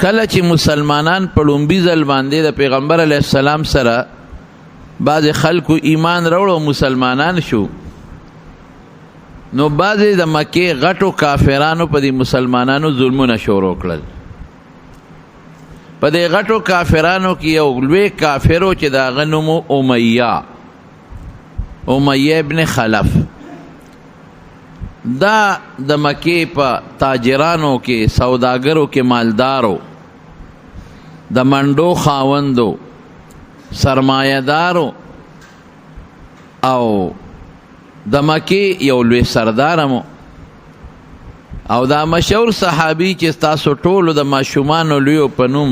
کله چې مسلمانان په لومبي ځل باندې د پیغمبر علیه السلام سره بعضې خلکو ایمان راوړ او مسلمانان شو، نو بعضې د مکې غټو کافرانو په دې مسلمانانو ظلمونه شروع کړل. په دې غټو کافرانو کې یو لوی کافرو چې د هغه نوم امیه، امیه ابن خلف، دا د مکې په تاجرانو کې، سوداګرو کې مالدارو، د منډو خاوندو، سرمایهدارو او د مکې یو لوی سردار مو. او دا مشهور صحابي چې تاسو ټولو د ماشومانو لویو په نوم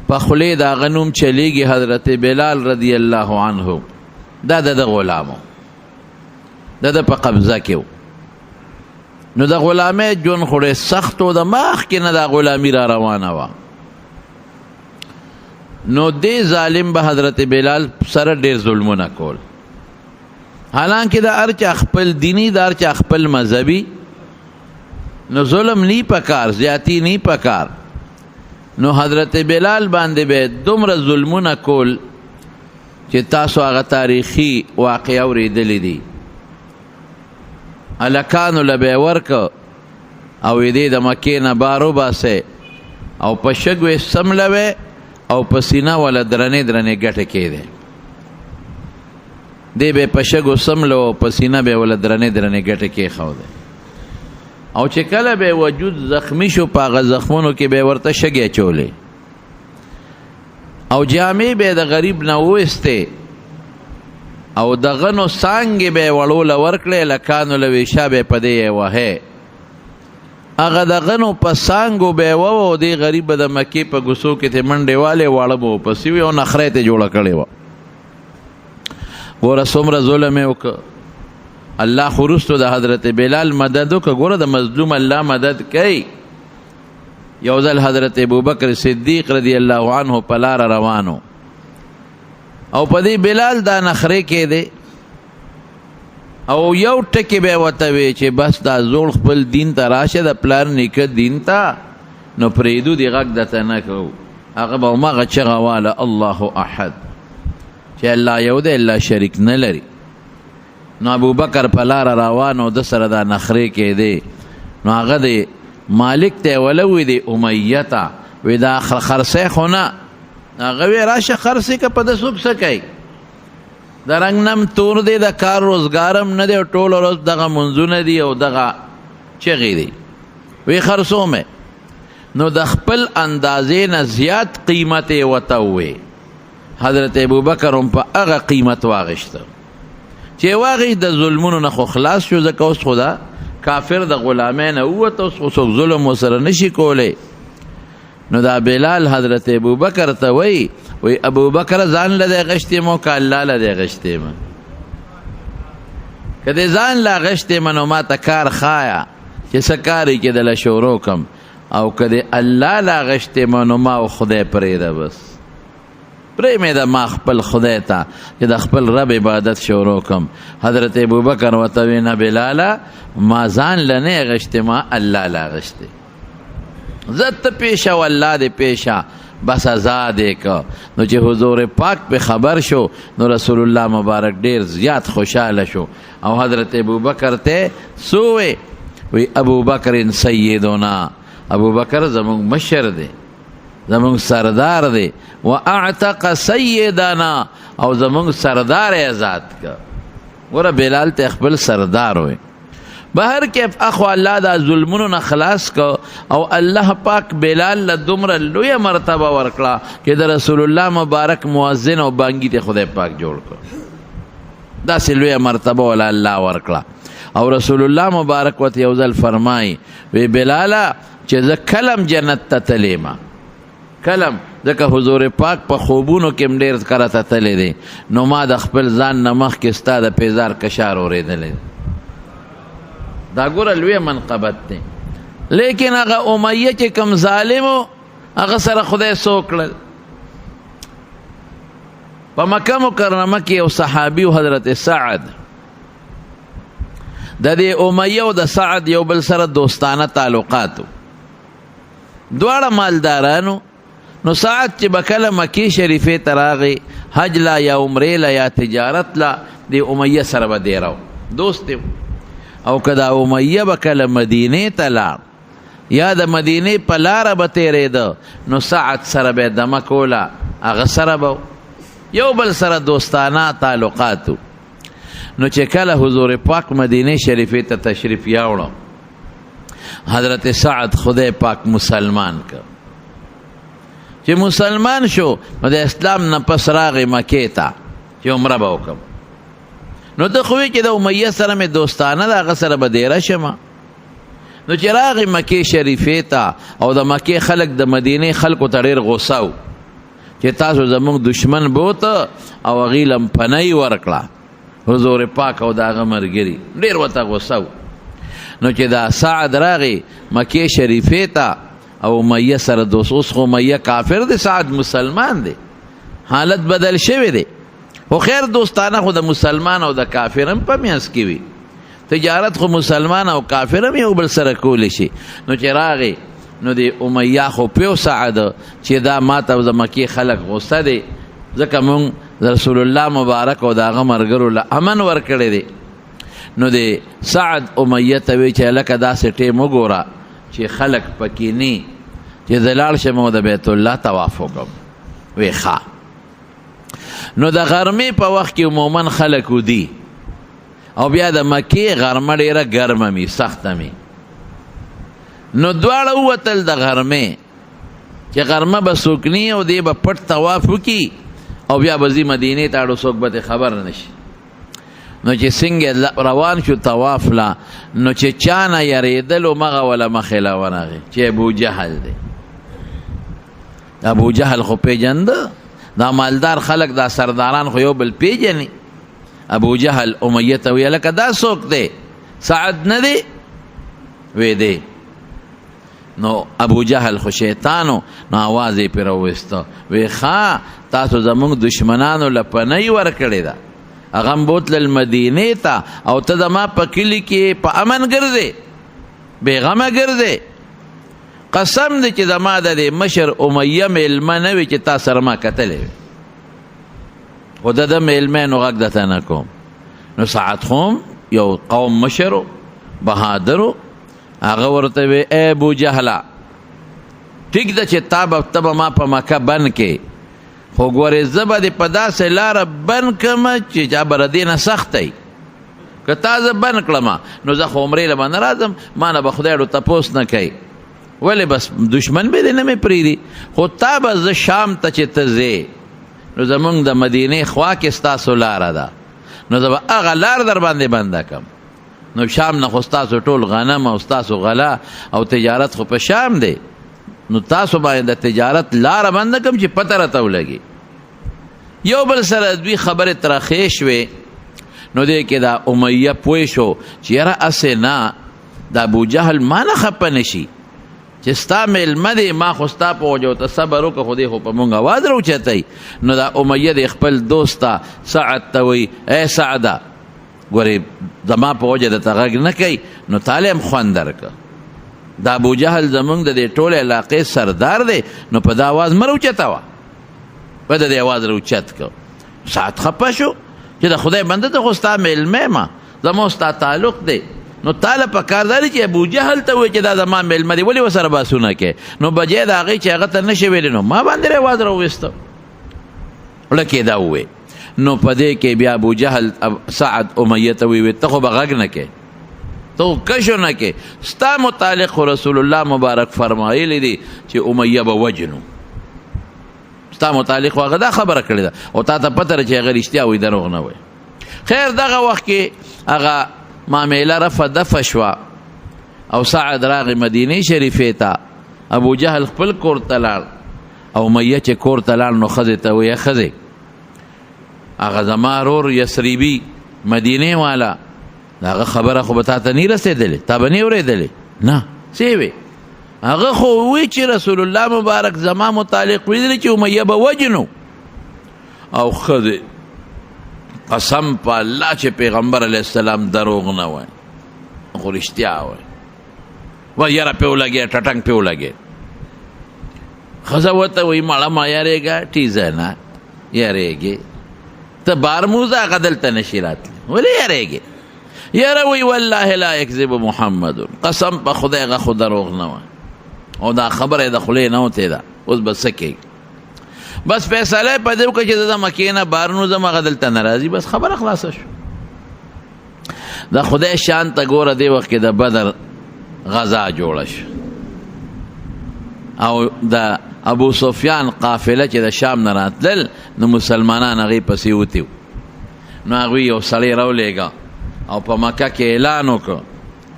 په خولې د هغه نوم چلیږي، حضرت بلال رضی الله عنه، دا د ده غلامو، د ده په قبضه کې و. نو د غلامۍ ژوند خو ډېر سخت و، د مخکې نه دا غلامي را روانه وه. نو دې ظالم به حضرت بلال سره ډېر ظلمونه کول، حالانکه د هر چا خپل دیني، د هر چا خپل مذهبي، نو ظلم نی پکار، زیاتی نی پکار. نو حضرت بلال باندې به دومره ظلمونه کول چې تاسو هغه تاریخي واقعه اورېدلې دي. هلکانو له به یې ورکړ او دې د مکې نه بار وباسئ او په شګو یې څملوئ او په سینه وله درنې درنې ګټې کېدې. دی به په شګو څملو او په سینه به وله درنې درنې ګټې کېښودې. او چې کله به وجود زخمی شو، په هغه زخمونو کې به ورته شګې اچولې او جامې به د غریب نه وویستې او د غنو څانګې به یې وړو له ورکړې، لکانو له ویشا به په دې یې وهې. هغه د غنو په څانګو به یې ووه او دې غریب به د مکې په ګوسو کې ترې منډې والې، واړه به ورپسې وي او نخره یې ترې جوړه کړې وه. ګوره څومره ظلم یې وکړ. الله خو وروسته د حضرت بلال مدد وکړه. ګوره د مظلوم الله مدد کوي. یو ځل حضرت ابوبکر صدیق رضی الله عنه په لاره روانو او په دې بلال دا نخرې کېدې او یو ټکی به ورته وی چې بس دا زوړ خپل دین ته راشه، د پلار نیکه دین ته، نو پرېږدو دې غږ درته نه کوو. هغه به هماغه چغه واله، الله احد، چې الله یو دی، الله شریک نه لري. نو ابوبکر په لاره روان او د سره دا نخرې کېدې. نو هغه دی مالک ته ولوي دی امیه ته وی دا خرڅی خو نه. هغه وی راشه خرڅې که، په ده څوک څه کوي؟ د رنګ نم تور دی، د کار روزګارم نه دی، ټول ورځ دغه منځونه دي او دغه چغې دي. وی خرڅوم. نو د خپل اندازې نه زیات قیمت یې ورته ووی. حضرت ابوبکر هم په هغه قیمت واغشته چې واغې د ظلمونو نه خو خلاص شو، ځکه اوس خو دا کافر د غلامۍ نه ووت، اوس خو څوک ظلم ورسره نشي کولی. نو دا بلال حضرت ابوبکر ته وایي، وایي ابوبکر ځان له دی غشتې مو که الله له دی غشتې مو؟ که دې ځان له غشتې مو نو ما ته کار ښایه چې څه کار یې کې دله شروع کم، او که دې الله له غشتې مو نو ما او خدای پرېږده، بس پرې مې د ما خپل خدای ته چې د خپل رب عبادت شروع کم. حضرت ابوبکر ورته وایي نه بلاله، ما ځان له نه غشتې، ما الله له غشتې، زه ته پیشه او الله دې پیشه، بس آزاد یې که. نو چې حضور پاک په خبر شو نو رسول الله مبارک ډیر زیات خوشحاله شو او حضرت ابوبکر ته سوې وی ابوبکر سیدنا، ابوبکر زموږ مشر دی، زموږ سردار دی، واعتق سیدنا، او زموږ سردار آزاد که. ګوره بلال ته خپل سردار وي. بهر کیف اخو الله دا ظلمونو نه خلاص کو او الله پاک بلال له دومره لویه مرتبه ورکړه چې د رسول الله مبارک مؤذن او بانګي ته خدای پاک جوړ کړ. داسې لویه مرتبه ولا الله ورکړه. او رسول الله مبارک ورته یو ځل فرمایي وی بلاله چې زه کلم جنت ته تللی ما کلم، ځکه حضور پاک په خوبونو کې هم ډېر کرته تللی دی، نو ما د خپل ځان نه مخکې ستا د پیزار کشار اورېدلی. دا ګوره لوی منقبت دی. لیکن هغه امیه چې کوم ظالم و هغه سره خدای څه وکړل؟ په مکه مکرمه کې یو صحابي حضرت سعد، د دې امیه او د سعد یو بل سره دوستانه تعلقات. دواړه مالدارانو. نو سعد چې به کله مکې شریفې ته راغی، حج لا یا عمرې لا یا تجارت لا، د امیه سره به دیره و، دوست دی. او که دا امیه به کله مدینې ته لاړ یا د مدینې په لاره به تېرېده، نو سعد سره به یې دمه کوله، هغه سره به یو بل سره دوستانه تعلقات. نو چې کله حضور پاک مدینې شریفې ته تشریف یاوړو، حضرت سعد خدای پاک مسلمان کړ. چې مسلمان شو نو د اسلام نه پس راغی مکې ته چې عمره به وکړم. نو ته خو وې چې د امیه سره مې دوستانه ده، هغه سره به دېره شم. نو چې راغی مکې شریفې ته، او د مکې خلک د مدینې خلکو ته ډېر غوسه وو چې تاسو زموږ دشمن بوته او هغې له هم پناه ورکړه. حضور پاک او د هغه ملګري ډېر ورته غوسه وو. نو چې دا سعد راغی مکې شریفې ته او امیه سره دوست، اوس خو امیه کافر دی، سعد مسلمان دی، حالت بدل شوی دی. خو خیر دوستانه خو د مسلمان او د کافر هم په منځ کې وي، تجارت خو مسلمان او کافر هم یو بل سره کولی شي. نو چې راغی نو د امیه خو پیو سعد چې دا ماته د مکې خلک غوسه دی، ځکه مونږ د رسول الله مبارک او د هغه ملګرو له امن ورکړی دی. نو د سعد امیه ته وی چې هلکه داسې ټیم وګوره چې خلک پکې نی، چې زه لاړ شم او د بیت الله طواف وکړم. وی ښه. نو د غرمې په وخت کې عموما خلک ودي، او بیا د مکې غرمه ډېره ګرمه مي، سخته مي. نو دواړه ووتل د غرمې، چې غرمه به څوک نی او دی به پټ طواف وکړي او بیا به ځي مدینې ته، اړو څوک به ترې خبر نه شي. نو چې څنګه روان شو طواف لا، نو چې چا نه یریدلو مغه وله مخې له ورغی چې ابو جهل دی. ابو جهل خو پېژنده، دا مالدار خلک دا سرداران خو یو بل پېژني. ابو جهل امیه ته ویل لکه دا څوک دی؟ سعد نه دی؟ وی دی. نو ابو جهل خو شیطانو، نو आवाज یې پرې راوویسته، وی ښه تاسو زموږ دشمنانو له پنۍ ورکړې ده، هغه هم بوتلل مدینې ته، او ته زما په کلي کې په امن ګرځې، بېغمه ګرځې. قسم دی چې زما د دې مشر امیه مېلمه نه وي چې تا سره ما کتلی وي، خو د ده مېلمه نو غږ درته نه کوم. نو سعد خو یو قوم مشر و، بهادر و، هغه ورته وی ای ابو جهله ټیک ده چې تا به ته به ما په مکه بند کې، خو ګورې زه به دې په داسې لاره بند کړم چې چا به له دې نه سخته وي. که تا زه بند کړم نو زه خو عمرې له به نه راځم، ما نه به خدای ډو تپوس نه کوي، ولې بس دشمن به دې نه مې پرېږدي. خو تا به زه شام ته چې ته ځې نو زمونږ د مدینې خوا کې ستاسو لاره ده، نو زه به هغه لار در باندې بنده کړم. نو شام نه خو ستاسو ټول غنم او ستاسو غله او تجارت خو په شام دی، نو تاسو باندې د تجارت لاره بنده کړم چې پته راته ولګي. یو بل سره دوی خبرې ترخې شوې. نو دې کې دا امیه پوه شو چې یاره هسې نه د ابو جهل ما نه خفه نه شي چې ستا مېلمه دی، ما خو ستا په وجه ورته صبر وکړ، خو دی خو په مونږ اواز راوچتوي. نو دا امیه دی خپل دوست ته سعد ته وایي ای سعده ګورې زما په وجه درته غږ نه کوي، نو تاله هم خوند درکړه. دا ابو جهل زمونږ د دې ټولې علاقې سردار دی، نو په دا اواز مه راوچتوه. په د دې اواز راوچت کړ. سعد خپه شو چې د خدای بنده ته خو ستا مېلمه یم، زما ستا تعلق دی، نو تاله په کار دا دی چې ابو جهل ته ووایي چې دا زما مېلمه دی، ولې ورسره بحثونه کوې؟ نو بجای د هغې چې هغه ته نه شي ویلی، نو ما باندې اواز راوویسته. لکه دا ووایي. نو په دې کې بیا ابو جهل سعد امیه ته وویل ته خو به غږ نه کوې، ته خو کشو نه کوې، ستا متعلق خو رسول الله مبارک فرمایلی دی چې امیه به وژنو، ستا متعلق خو هغه دا خبره کړې ده او تا ته پته ده چې هغه رښتیا وایي دروغ نه وایي. خیر دغه وخت کې هغه معامله رفع دفع شوه او سعد راغی مدینې شریفې ته. ابو جهل خپل کور ته لاړ او امیه چې کور ته لاړ نو ښځې ته وایي ښځې هغه زما رور یثربي مدینې والا د هغه خبره خو به تا ته نه رسېدلې، تا به نه اورېدلې؟ نه، څه وې؟ هغه خو وی چې رسول الله مبارک زما متعلق ویلي چې امیه به وژنو. او ښځې قسم په الله چې پیغمبر علیه السلام دروغ نه وایي، خو رښتیا وایي. وایي یاره پې ولګې، ټټنګ پې ولګې. ښځه ورته وایي مړه مه یارېږه، ټیزه نه یارېږې، ته بار موزه، هغه دلته نشي راتلی، ولې یارېږې؟ یاره وایي والله لا یکذب محمد، قسم په خدای هغه خو دروغ نه وایي، او دا خبره یې د خولې نه وتې ده، اوس به څه کېږي؟ بس فیصله یې په دې وکړه چې زه د مکې نه بار نه وځم، هغه دلته نه راځي، بس خبره خلاصه شو. د خدای شان ته ګوره، دې وخت کې د بدر غزا جوړه شو او د ابو سفیان قافله چې د شام نه راتلل، نو مسلمانان هغې پسې وتي، نو هغوی یو سړی راولېږه او په مکه کې اعلان وکړ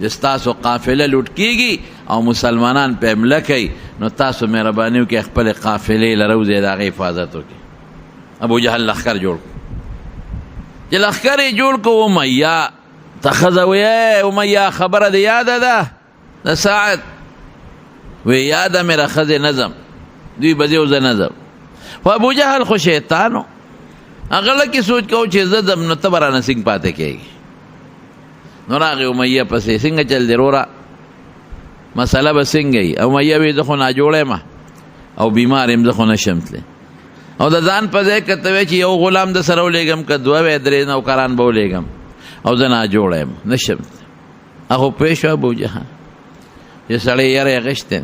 چې ستاسو قافله لوټ کیږي او مسلمانان په حمله کوي، نو تاسو مهرباني وکړئ خپلې قافلې له راوځئ، د هغې حفاظت وکړئ. ابو جهل لښکر جوړ کړ، چې لښکر یې جوړ کړ، امیه ته ښځه وایي، امیه خبره دې یاده ده د سعد؟ وی یاده مې را، ښځې نه ځم، دوی به ځي او زه نه ځم. خو ابو جهل خو شیطان و، هغه لکه سوچ کوو چې زه ځم نو ته به رانه څنګه پاتې کېږي. نو راغی امیه پسې، څنګه چل دی وروره، مسله به څنګه وي؟ امیه وی زه خو ناجوړه یم او بیمار یم، زه خو نه شم تللی، او د ځان په ځای که ته وایې چې یو غلام د سره ولېږم که دوه وی درې نوکران به ولېږم، او زه ناجوړه یم نه شم. هغه پوه شو ابو جهل چې سړی یره یې غشتی،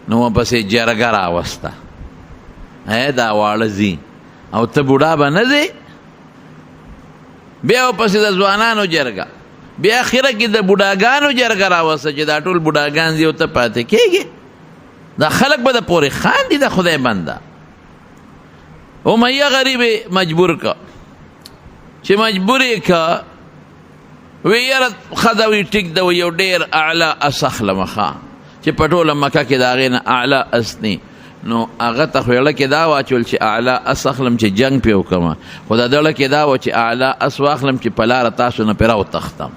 نو ورپسې جرګه راوسته، ای دا واړه ځي او ته بوډا به نه ځې. بیا ورپسې د ځوانانو جرګه، بیا اخره کې د بوډاګانو جرګه راوسته چې دا ټول بوډاګان ځي او ته پاتې کېږې، دا خلک به د پورې خاندي د خدای بنده. امیه غریب مجبور که، چې مجبور یې که، وی یاره ښځه وی ټیک ده، وی یو ډېر اعلی اس اخلم ښه چې په ټوله مکه کې د هغې نه اعلی اس نی. نو هغه ته خو یې کې دا واچول چې اعلی اس اخلم چې جنګ پې وکړم، خو د ده کې دا و چې اعلی اس واخلم چې په لاره تاسو نه پرې راوتښتم.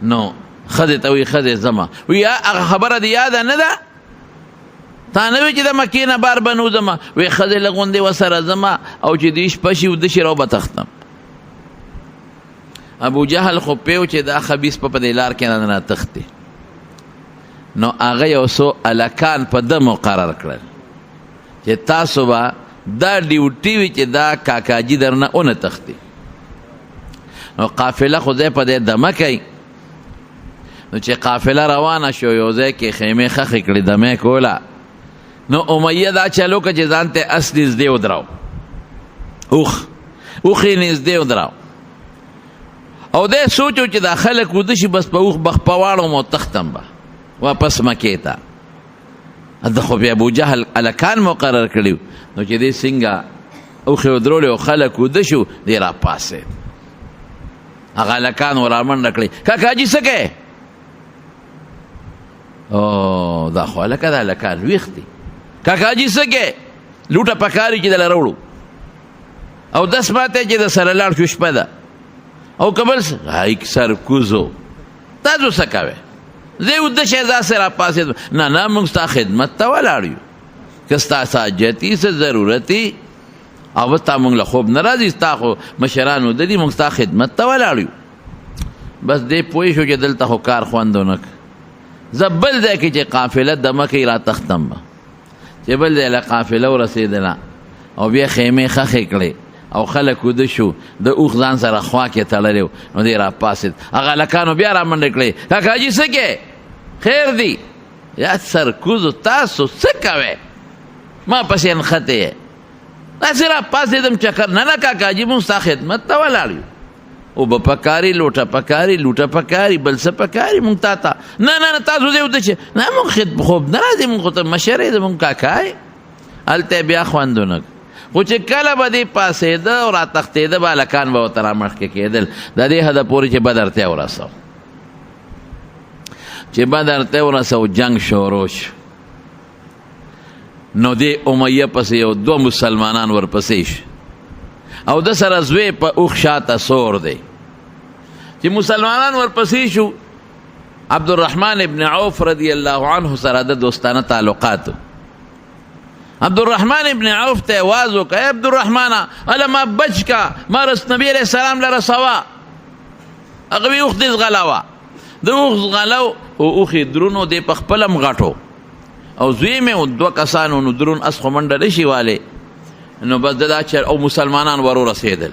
نو ښځې ته وایي ښځې ځمه، وایي هغه خبره دې یاده نه ده، تا نه وی چې د مکې نه بار به نه وځم؟ وایي ښځې لږ غوندې ورسره ځمه او چې دوی شپه شي وده شي راوبه تښتم. ابو جهل خو پیو چې دا خبیث په دې لار کې نه تښتي، نو هغه یو څو الکان په ده مقرر کړل چې تاسو به دا ډیوټي وي چې دا کاکاجي درنه ونه تښتي. نو قافله خو ځای په ځای دمه کوي، نو چې قافله روانه شو یو ځای کې خیمې ښخې کړې دمه یې کوله، نو امیه دا چل وکړه چې ځان ته اس نږدې ودراو، اوښ یې نږدې ودراو، او دی سوچ و چې دا خلک وده شي بس په اوښ به خپه واړوم او تښتم به واپس مکې ته. د خو بیا ابو جهل الکان مقرر کړي، نو چې دی څنګه اوښ یې ودرولې او خلک وده شو، دی راپاڅېد، هغه هلکان ورامنډه کړې، کاکاجي څه کوې؟ او دا خو هلکه دا هلکان ویښ دي، کاکاجي څه کوې؟ لوټه پکاري چې دله راوړو او دس ماته چې د سره لاړ شو شپه ده او که بل څه هایک سر کوزو تاسو څه کوئ؟ زه وده شی زه سره راپاڅېدم، نه نه موږ ستا خدمت ته ولاړ یو، که ستا څه حاجت څه ضرورت او تا موږ له خوب نه راځي، ستا خو مشران وده دي، موږ ستا خدمت ته ولاړ یو. بس دې پوه شو چې دلته خو کار خوند ونه کړ، زه بل ځای کې چې قافله دمه کوي را تښتم به. چې بل ځای له قافله ورسېدله او بیا خیمې ښخې کړې او خلک وده شو، د اوښ ځان سره خوا کې تړلی و، نو دی راپاڅېد، هغه هلکانو بیا رامنډې کړې، کاکاجي څه کوې؟ خیر دی یا سرکوزو تاسو څه کوئ؟ ما پسې نښتې یې. داسې راپاڅېدم چکر، نه نه کاکاجي موږ ستا خدمت ته ولاړ یو، اوبه پکاري، لوټه پکاري، لوټه پکاري، بل څه پکاري موږ تا ته. نه نه نه تاسو دې وده چې نه موږ خوب نه راځي، موږ خو ته مشر یې، زموږ کاکا یې. هلته یې بیا خوند ونه کړ، خو چې کله به دې پاڅېده او راتښتېده به هلکان به ورته رامخکې کېدل، د دې حده پورې چې بدر ته یې ورسو. چې بدر ته ورسو جنګ شروع شو، نو دې امیه پسې یو دوه مسلمانان ورپسې شو او د سره زوی په اوښ شاته سور دی. چې مسلمانان ورپسې شو، عبدالرحمن ابن عوف رضی الله عنه سره د دوستانه تعلقات. عبدالرحمن ابن عوف ته आवाज وکړ، ای عبدالرحمن اله ما بچ کا، ما رس نبی علیہ السلام له رسوا. هغه وی اوښ دې ځغلاوه، د اوښ ځغلاو، خو اوښ یې درونو، دی په خپله هم غټو. او زوی مې و، دوه کسان وو، نو درون اس خو منډه نه شي والی. نو بس دا چل او مسلمانان ورو رسېدل،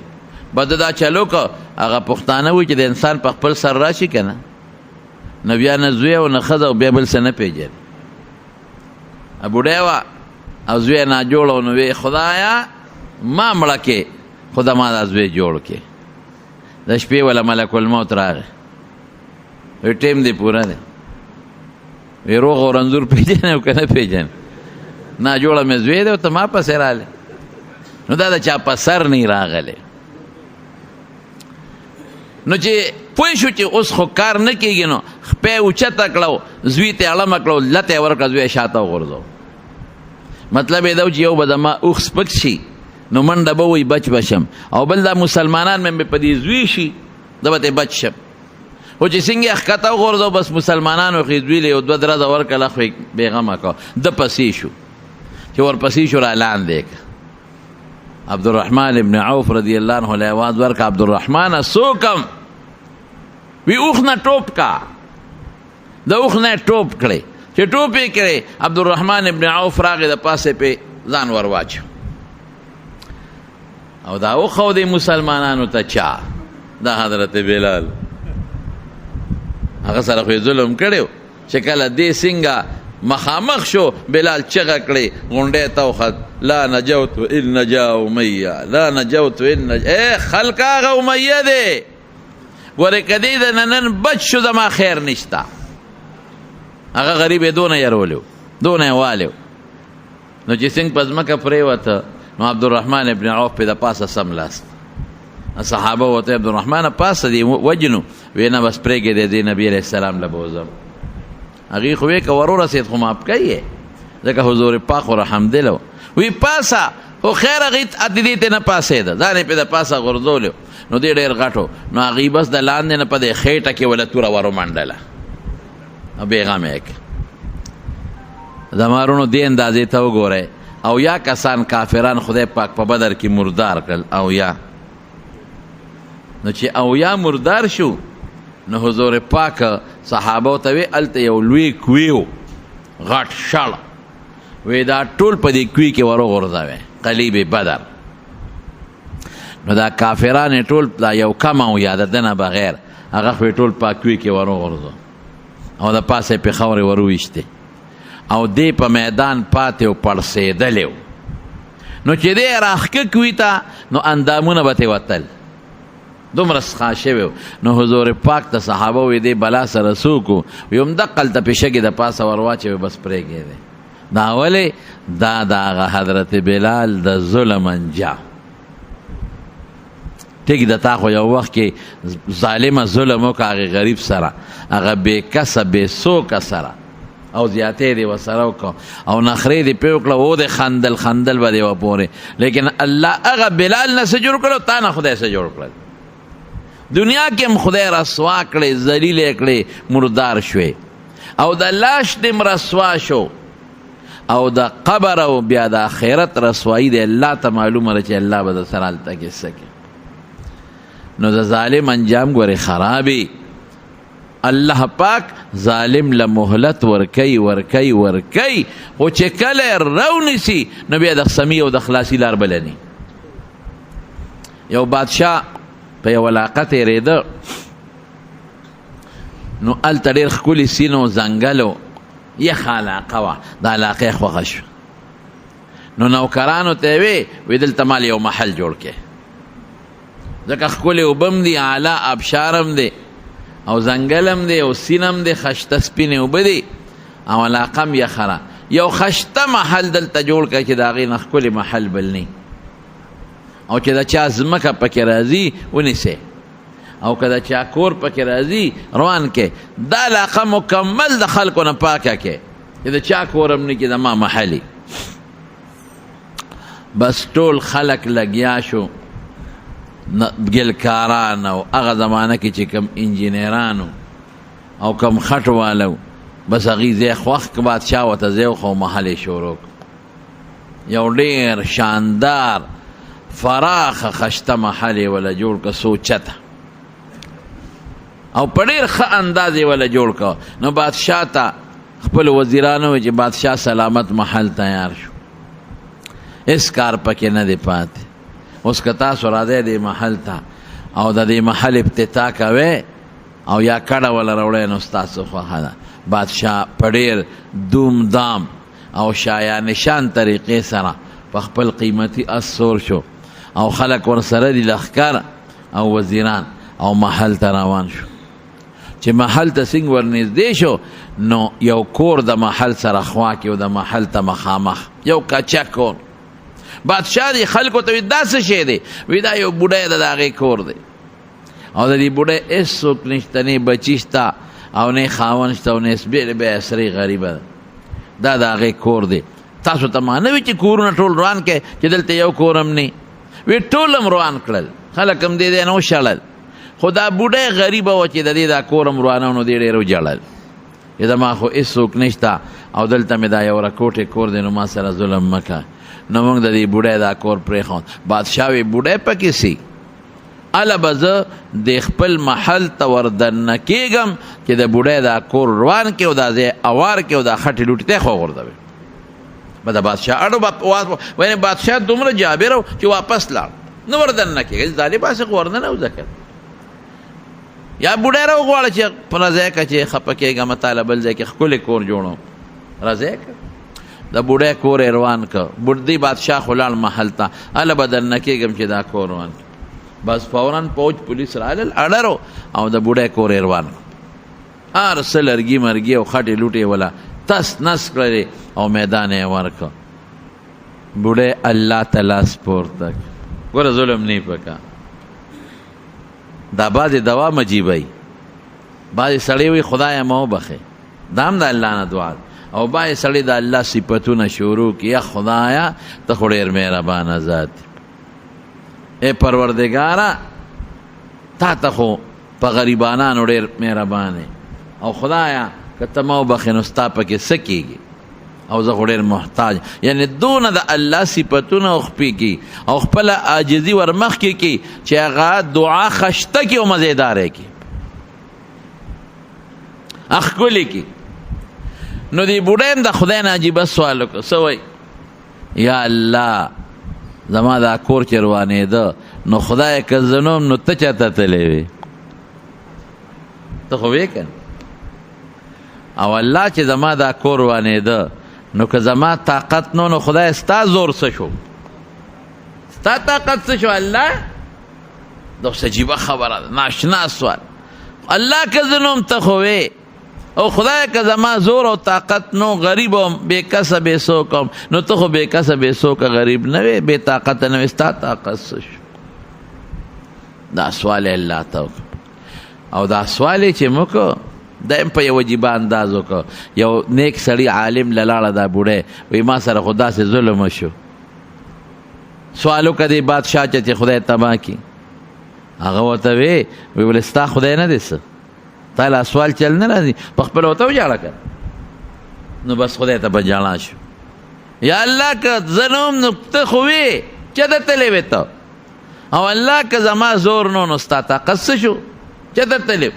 بس دا چلو که هغه پښتانه وي چې د انسان په خپل سر راشي که نه، نو بیا نه زوی او نه ښځه او بیا بل څه نه پېژني. بوډۍ وه او زوی ناجوړ و، نو وی خدایا ما مړه کې، خو د ما دا زوی جوړ کې. د شپې وله ملک الموت راغی، وی ټیم دی پوره دی، وی روغ او رنځور پېژنې او که نه پېژنې؟ نا جوړه مې زوی دی او ته ما پسې راغلی. نو دا د چا په سر نه راغلی. نو چې پوه شو چې اوس خو کار نه کېږي، نو خپه یې اوچته کړه، زوی ته یې اړمه کړه، لته یې ورکړه، زوی یې شاته وغورځاوه. مطلب یې دا و چې یو به د ما اوښ سپک شي نو منډه به وایي بچ به شم، او بل دا مسلمانان مې په دې زوی شي زه به ترې بچ شم. خو چې څنګه یې ښکته وغورځاوه، بس مسلمانانو خو یې زوی له یو دوه درزه ورکړله، خو یې بېغمه کړه. ده پسې شو، چې ورپسې شو را لاندې کړه. عبدالرحمن ابن عوف رضی الله عنه له आवाज ورکړه، عبدالرحمن څوکم؟ وی اوښ نه ټوپ کا. د اوښ نه ټوپ کړی، چې ټوپ یې کړی، عبدالرحمن ابن عوف راغی د پاسه پې ځان ور واچو. او دا اوښ او د مسلمانانو ته چا؟ دا حضرت بلال هغه سره خو یې ظلم کړی و، چې کله دې څنګه مخامخ شو، بلال چغه کړې، غونډۍ ته وخت، لا نجوت ان نجا امیه، لا نجوت ان نجا. ای خلک هغه امیه دی، ګورې که دې د نن بچ شو زما خیر نشته. هغه غریب یې دونه یرولی و، دونه یې والی و. نو چې څنګه په ځمکه پرېوته، نو عبدالرحمن ابن عوف پې د پاسه سملاست. صحابه ورته عبدالرحمن پاسه دی وجنو، وی نه بس پرېږدی دی، دی نبی علیه السلام له بوځم. هغې خو وی که ور ورسېد خو معاف کوي یې، ځکه حضور پاک خو رحمدل و. وی پاسه خو خیر، هغې اتې دې ته نه پاسېده، ځان یې پې د پاسه غورځولی و. نو دی ډېر غټ و، نو هغې بس د لاندې نه په دې خېټه کې وله توره ور ومنډله او بېغمه یې کړه. زما وروڼو دې اندازې ته وګورئ، او یا کسان کافران خدای پاک په بدر کې مردار کړل، او یا نو چې او یا مردار شو، نو حضور پاک صحابه ته وی هلته یو لوی کوی و، غټ شړ، وی دا ټول په دې کوی کې وروغورځوی، قلیب بدر. نو دا کافران ټول دا یو کم او یا د ده نه بغیر هغه خو یې ټول پاک کوی کې وروغورځو او د پاسه یې پې خاورې وروویشتې، او دی په میدان پاتې او پړسېدلی و. نو چې دی راښکه کوي ته، نو اندامونه به ترې وتل، دومره سخا شوی و. نو حضور پاک ته صحابه وی دی بلا سره څوک و؟ وی همدقلته پې شګې د پاسه ور واچوې، بس پرېږدی دی. دا ولې؟ دا د هغه حضرت بلال د ظلم انجام. ټیک د تا خو یو وخت کې ظالمه ظلم وکړه هغې غریب سره، هغه بې کسه بې څوکه سره، او زیاتې دې ورسره وکړه او نخرې دې پرې وکړه، و دې خندل، خندل به دې ورپورې، لیکن الله هغه بلال نه څه جوړ کړو، تا نه خدای څه جوړ کړل. دنیا کې هم خدای رسوا کړې، ذلیلې کړې، مردار شوې، او د لاش دې هم رسوا شو، او د قبر او بیا د آخرت رسوایی دی الله ته معلومه ده چې الله به د سره هلته کې څه کوي. نو د ظالم انجام ګورې خرابي. الله پاک ظالم له مهلت ورکوي ورکوي ورکوي، خو چې کله یې راونیسي نو بیا د سمي او د خلاصي لار بله نه. یو بادشاه په یوه علاقه تېرېده، نو هلته ډېر ښکلي سیند او ځنګل و، یخه علاقه وه، د علاقې خوښه شوه. نو نوکرانو ته یې وی، وی دلته مال یو محل جوړ کړئ، ځکه ښکلې اوبه هم دي، اعلی آبشار هم دی، او ځنګل هم دی، او سیند هم دی، خشته سپینې اوبه دي، او علاقه هم یخه ده. یو خشته محل دلته جوړ کړئ چې د هغې نه ښکلې محل بل نه، او چې د چا ځمکه پکې راځي ونیسئ، او که د چا کور پکې راځي روان کې. دا علاقه مکمل د خلکو نه پاکه کې چې د چا کور هم نه کې، د ما محلي. بس ټول خلک لګیا شو، ګلکاران او هغه زمانه کې چې کوم انجینرانو او کوم خټو والو، بس هغوی ځای خوښ کړ، بادشاه ورته ځای وښود، محل یې شروع کړ. یو ډېر شاندار فراخه خشته محل یې وله جوړ کړ، څو چته، او په ډېر ښه انداز یې وله جوړ کړ. نو بادشاه ته خپل وزیرانو چې بادشاه سلامت محل تیار شو، هیڅ کار پکې نه دی پاتې. اوس که تاسو راځئ دې محل ته او د دې محل افتتاح کوئ او یا کډه وله راوړئ، نو ستاسو خوښه ده. بادشاه په ډېر دوم دام او شایان شان طریقې سره په خپل قیمتي اس سور شو او خلک ورسره دي، لښکر او وزیران، او محل ته روان شو. چې محل ته څنګه ورنږدې شو، نو یو کور د محل سره خوا کې او د محل ته مخامخ یو کچه کور. بادشاه دی خلکو ته وی دا څه شی دی؟ وی دا یو بوډۍ ده، د هغې کور دی، او د دې بوډۍ هېڅوک نشته، نه بچي شته او نه خاوند شته او نه بې بې اسرې غریبه ده، دا د هغې کور دی. تاسو ته ما نه وي چې کورونه ټول روان کړئ، چې دلته یو کور هم نه وي. ټول هم روان کړل، خلک هم دې ځای نه وشړل، خو دا بوډۍ غریبه وه چې د دې دا کور هم روانه، نو دې ډېر وژړل چې زما خو هېڅوک نشته او دلته مې دا یو رکوټی کور دی، نو ما سره ظلم مه کوه. نو موږ د دې بوډۍ دا کور پرېښود. بادشاه وی بوډۍ پکې سي، هله به زه د خپل محل ته وردننه کېږم چې د بوډۍ دا کور روان کړي او دا ځای اوار کړي او دا خټې لوټې ته خو غورځوي. به د بادشاه اړو وینې بادشاه دومره جابر و چې واپس لاړ، نه وردننه کېږي، ظالم هسې خو ورننه وځه که یا بوډۍ راوغواړه چې په راځی که چې خفه کېږه مه، تا له بل ځای کې ښکلی کور جوړوم، راځی که. د بوډۍ کور یې روان کړ. بوډۍ بادشاه خو لاړ محل ته، هله به دننه کېږم چې دا کور روان کړ. بس فورا پوج پولیس رالل، اړرو او د بوډۍ کور یې روان کړ. هر څه لرګي مرګي او خټې لوټې ولا تس نس کړلې او میدان یې ورکړ. بوډۍ الله ته لاس پورته کړ. ګوره ظلم نه پکا. دا بعضې دوا عجیبه وي، بعضې سړی وي خدایه ما وبخښې، دا هم د الله نه دعا ده، او بعضې سړی د الله صفتونه شروع کړي، یا خدایه ته خو ډېر مهربانه ذات ای پروردګاره، تا ته خو په غریبانانو ډېر مهربان، او خدایا که ته ما وبخښې نو ستا پکې څه کېږي، او زه خو ډېر محتاج. یعنې دونه د الله صفتونه خپې کی او خپله عاجزي ورمخکې کی چې هغه دعا خشته کی او مزیداره کی، ښکلې کی. نو دې بوډۍ هم د خدای نه عجیبه سوال وکړ، څه وایي؟ یا الله زما دا کور چې روانېده، نو خدای که زه نه وم نو ته چاته تللی وې؟ ته خو وې که نه؟ او الله چې زما دا کور روانېده، نو که زما طاقت نو، نو خدای ستا زور څه شو، ستا طاقت څه شو؟ الله دا څه عجیبه خبره ده، ناشنا سوال. الله که زه نه وم ته خو وې، او خدای که زما زور او طاقت نو، غریب او بې کسه بې څوکه وم، نو ته خو بې کسه بې څوکه غریب نه وې، بې طاقته نه وې، ستا طاقت څه شو؟ دا سوال یې الله ته وکړ. او دا سوال یې چې وکړ، دا هم په یو عجیبه انداز وکړ. یو نیک سړي عالم له لاړه دا بوډۍ، وایي ما سره خو داسې ظلم وشو. سوال وکړه دې بادشاه چې خدای تباه کړي. هغه ورته وی، وی ولې ستا خدای نه دی څه، تا لا سوال چل نه راځي، په خپله ورته وژاړه که. نو بس خدای ته په ژړا شو، یا الله که زه نه وم نو ته خو وې، چېرته تللی وې ته؟ او الله که زما زور نو، نو ستا طاقت څه شو، چېرته تللی؟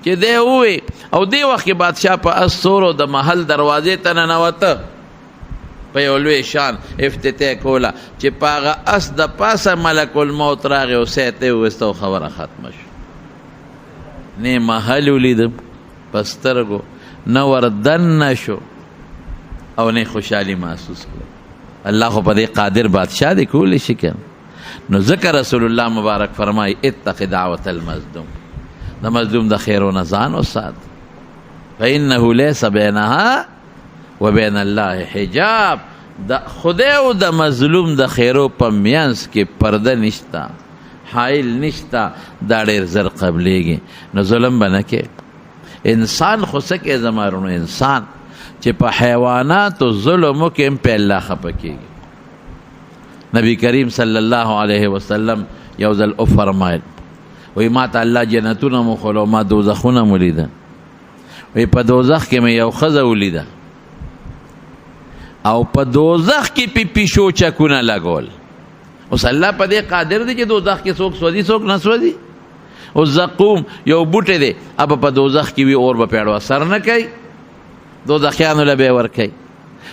چې دی ووی، او دې وخت کې بادشاه په اس سور او د محل دروازې ته ننوته، په یو لوی شان افتتاح کوله، چې په هغه اس د پاسه ملک الموت راغی او سیته یې وویسته او خبره ختمه شوه. نه محل ولید په سترګو، نه وردننه شو او نه خوشحالي محسوس کړه. الله خو په دې قادر بادشاه دی، کولی شي که. نو ځکه رسول الله مبارک فرمایي اتق دعوت المظلوم، د مظلوم د خیرو نه ځان وسات، فإنه ليس بينها وبين الله حجاب. د خدای او د مظلوم د خیرو په میانس کې پرده نشته، حائل نشته، دا ډېر زر قبلېږي. نو ظلم به نه کې انسان خو څه کې زما وروڼو، انسان چې په حیواناتو ظلم وکړي هم په الله خفه کېږي. نبی کریم صلی الله علیه وسلم یو ځل وفرمایل، وایي ما ته الله جنتونه مو وښول او ما دوزخونه مو ولیده. وایي په دوزخ کې مې یو ښځه ولیده او په دوزخ کې پې پیشو چکونه لګول. اوس الله په دې قادر دی چې دوزخ کې څوک سوځي څوک نه سوځي. اوس زقوم یو بوټی دی، ابه په دوزخ کې وي، اور به پې اړو اثر نه کوي. دوزخیانو له به ورکوي.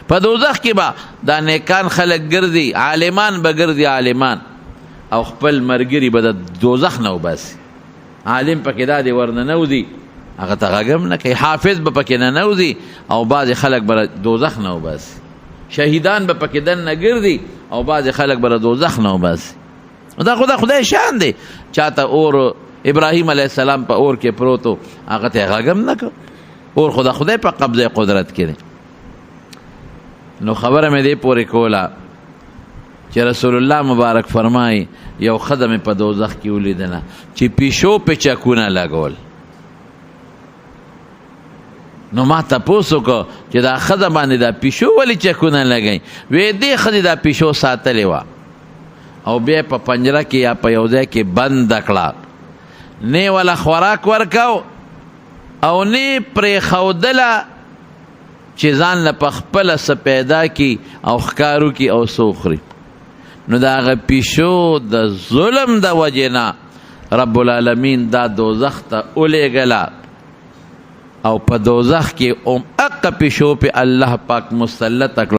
په دوزخ کې به دا نیکان خلک ګرځي، عالمان به ګرځي، عالمان او خپل مرګري به د دوزخ نه وباسي. عالم پکې دا دی ورننوځي، هغه ته غږ هم نه کوي، حافظ به پکې ننوځي او بعضې خلک به دوزخ نه وباسي، شهیدان به پکې دننه ګرځي او بعضې خلک به دوزخ نه وباسي. دا خو د خدای شان دی. چاته اور ابراهیم علیه السلام په اور کې پروت و، هغه ته یې غږ هم نه کړ. اور خو د خدای په قبضه قدرت کې دی. نو خبره مې دې پورې کوله چې رسول الله مبارک فرمایي یو ښځه مې په دوزخ کې ولیدله چې پیشو پې چکونه لګول. نو ما تپوس وکړ چې دا ښځه باندې دا پیشو ولې چکونه لګوي؟ وی دې ښځې دا پیشو ساتلې وه او بیا په پنجره کې یا په یو ځای کې بنده کړه، نه ولا خوراک ورکاو او نه پرېښودله چې ځان له په خپله څه پیدا کړي او ښکار وکړي او څه وخوري. نو د هغه پیشو د ظلم د وجې نه رب العالمین دا دوزخ ته ولېږله او په دوزخ کې هم هغه پیشو پې الله پاک مسلطه کړه.